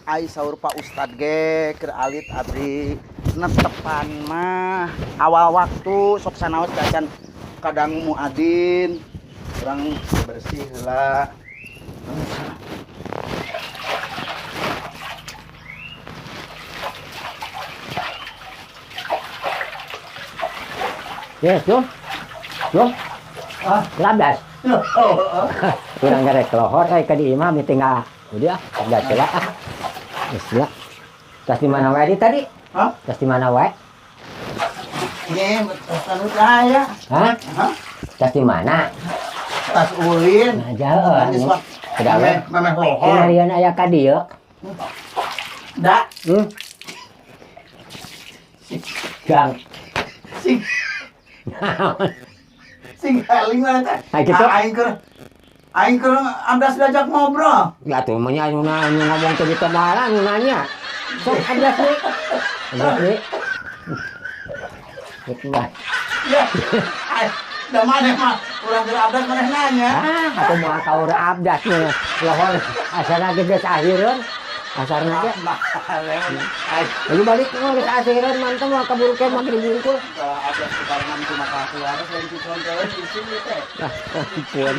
Ai saur Pak Ustad ge keur alit abdi netepan mah awal waktu sok sanaos acan kadang muadin urang bersih heula. Ya, Jum. Jum. Ah. Labdas. Urang garek lohor ka di imah mi tinggal. Udah, abdas heula ah. Geus lah. Tas di mana wae di tadi? Hah? Tas di mana wae? Ini tas anu aya. Hah? Hah? Tas di mana? Tas ulin. Nah, jauh. Geus wah. Kedawe. Memeh lohor. Kinarian aya ka dieu. Da. Gang. Sing sing heling mana teh. Ah, gitu. Ah, aing keur abdas diajak ngobrol. Ya tuh mah nya anu anu ngomong teh di tebara anu nanya. Sok abdas nih. Abdas nih. Gitu lah. Ya. Ai, da maneh mah urang keur abdas maneh nanya. Ah, aku mau kaur abdas nih. Lohor asana ge geus akhireun. Asarna ge. Ai, Lalu balik mah geus akhireun mantep mah kaburu ke mah dibungkul. Abdas kebarengan cuma ka keluarga selain cucuan teh di sini teh. Ah, ampun.